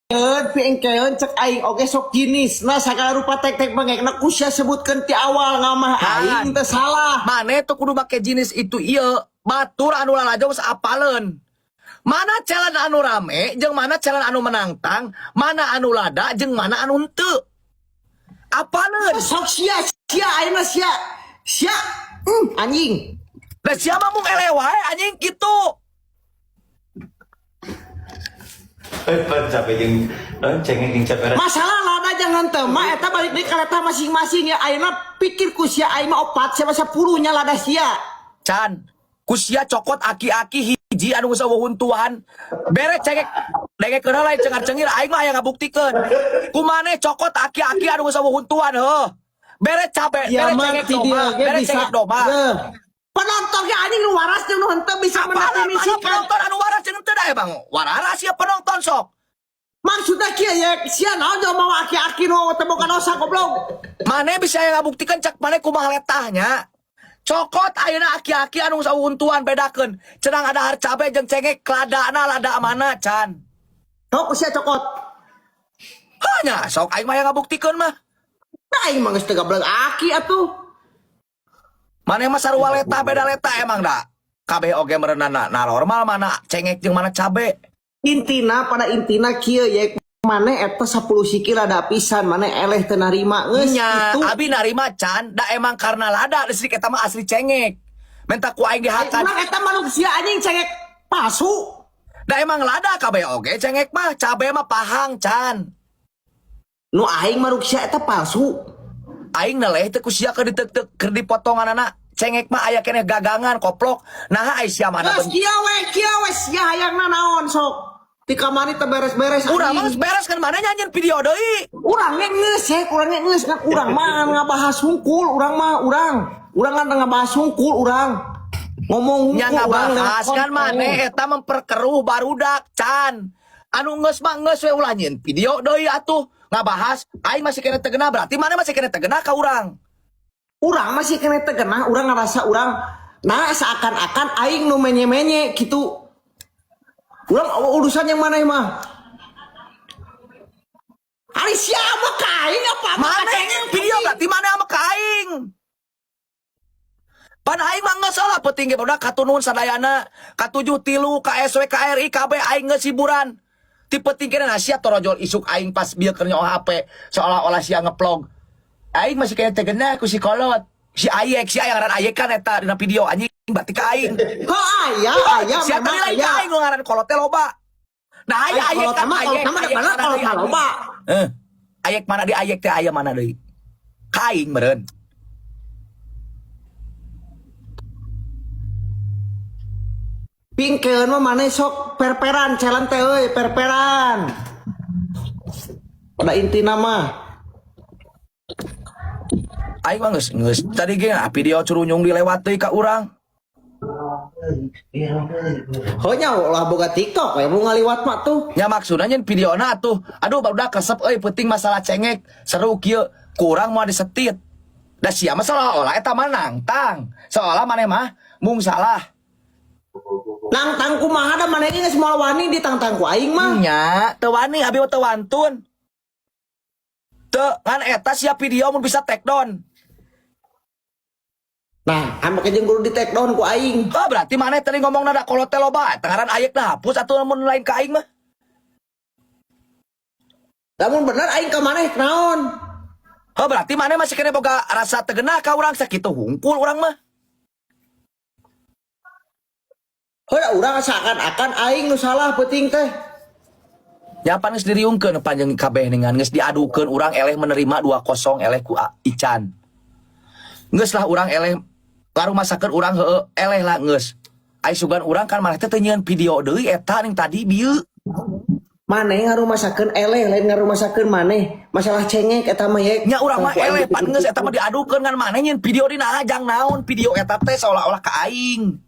Piengkeun cek aing oge sok jenis. Nah, sagala rupa tek-tek bengekna ku sia sebutkeun ti awal ngamah aing teu salah. Maneh tuh kudu make jenis itu ieu. Batur anu lalajo geus apaleun. Mana challenge anu rame jeung mana challenge anu menangtang, mana anu lada jeung mana anu henteu. Apaleun. Sok sia sia ayeuna sia. Sia. Anjing. Da sia mah mung ele wae anjing kitu. Pan capek jeung naon cengek jeung capek. Masalah lada jangan teu mah eta balik deui ka eta masing-masing ya ayeuna pikir ku sia aing mah opat sia mah 10 nya lada sia. Can, ku sia cokot aki-aki hiji anu geus eueuh huntuan. Bere cengek dengekeun heula lain cengar-cengir aing mah aya ngabuktikeun. Ku maneh cokot aki-aki anu geus eueuh huntuan heuh. Bere cabe, Ya bere mah cengek ti domba, dia ge bere bisa. cengek domba. Yeuh. Penontonnya anjing nu waras jeung nu henteu bisa Apalah mana mendefinisikan. penonton anu waras jeung henteu da emang waras sia penonton sok. Maksudnya kieu ya, sia naon jeung mawa aki-aki nu teu boga dosa goblok. Maneh bisa yang ngabuktikan cak maneh kumaha letahnya. Cokot ayeuna aki-aki anu geus untuan bedakeun. Cenah ngadahar cabe jeung cengek ladana lada mana can. Sok sia cokot. Hanya sok aing mah yang ngabuktikeun mah. Nah, aing mah geus teu gablek aki atuh. Maneh mah sarua letah beda letah emang da. Kabeh oge merenana normal mana cengek jeung mana cabe. Intina pada intina kieu ya maneh eta 10 siki lada pisan maneh eleh teu narima geus Nya, itu. abi narima can da emang karena lada listrik eta mah asli cengek. Minta ku aing dihakan. Urang eta manusia anjing cengek palsu. Da emang lada kabeh oge cengek mah cabe mah pahang can. Nu aing manusia eta palsu. Aing neleh teu ku sia keur diteuk-teuk keur dipotonganana cengek mah aya keneh gagangan koplok. Naha ai sia mana Geus kieu we sia hayangna naon sok. Di kamari teu beres-beres Urang mah anjing. geus beres kan mana nyanyian video deui. Urang ge geus ya, urang ge geus kan urang mah ngabahas hungkul, urang mah urang. Urang kan ngabahas hungkul urang. Ngomong Nya hungkul urang ngabahas lewat kan konten. maneh eta memperkeruh barudak can. Anu geus mah geus we ulah nyieun video deui atuh ngabahas aing masih kena tegena berarti maneh masih kena tegena ka urang. Urang masih kena tegena, urang ngerasa urang nah seakan-akan aing nu menye-menye gitu. Urang urusan yang mana mah? Ari siapa ka aing apa apa Maneh ka yang video berarti maneh sama ka aing. Pan aing mah geus salah penting ge barudak katunun sadayana, katujuh tilu, ka SW, KRI, KB aing geus hiburan. Ti penting kena sia torojol isuk aing pas bieu keur nyoh HP seolah-olah sia ngeplog. Aing masih kena tegena ku si kolot. Si Ayek, si Ayek ngaran Ayek kan eta dina video anjing berarti ka aing. Heuh aya aya Sia memang tadi lain ka aya. aing nu ngaran kolot teh loba. Nah aya Ay, Ayek kolot kan mah kolot Ayek, mah Ayek bener mana kolot deui mah anjing. loba. Eh, Ayek mana di Ayek teh aya mana deui? Ka aing meureun. Pingkeun mah maneh sok perperan challenge teh euy, perperan. Pada intina mah. Aing mah geus geus tadi ge nah, video curunyung dilewat deui ka urang. Heuh nya ulah boga TikTok we mau ngaliwat mah tuh. Nya maksudna nyen videona atuh. Aduh barudak resep euy penting masalah cengek seru kieu kurang moal disetit. Da sia mah seolah-olah eta mah nangtang. Seolah maneh mah mung salah. Nangtang kumaha da maneh ge geus moal wani ditangtang ku aing mah. Nya teu wani abi mah teu wantun. Teu ngan eta sia video mun bisa take down. Nah, ame jeung kudu di take down ku aing. Oh, berarti maneh tadi ngomong nada kolot teh loba. Eta ngaran Ayek dah hapus atuh mun lain ka aing mah. Lamun bener aing ka maneh naon? Oh, berarti maneh masih kena boga rasa tegena ka urang sakitu hungkul urang mah. Heuh urang seakan-akan aing nu salah peuting teh. Nya pan geus diriungkeun panjang kabeh ningan geus diadukeun urang eleh menerima 2-0 eleh ku Ican. Geus lah urang eleh ngarumasakeun urang heueuh eleh lah geus. Ai sugan urang kan maneh teh teu nyieun video deui eta ning tadi bieu. Maneh ngarumasakeun eleh lain ngarumasakeun maneh. Masalah cengek eta mah ye. Nya urang mah Ku aing eleh pan geus eta mah diadukeun ngan maneh nyieun video dina jang naon video eta teh seolah-olah ka aing.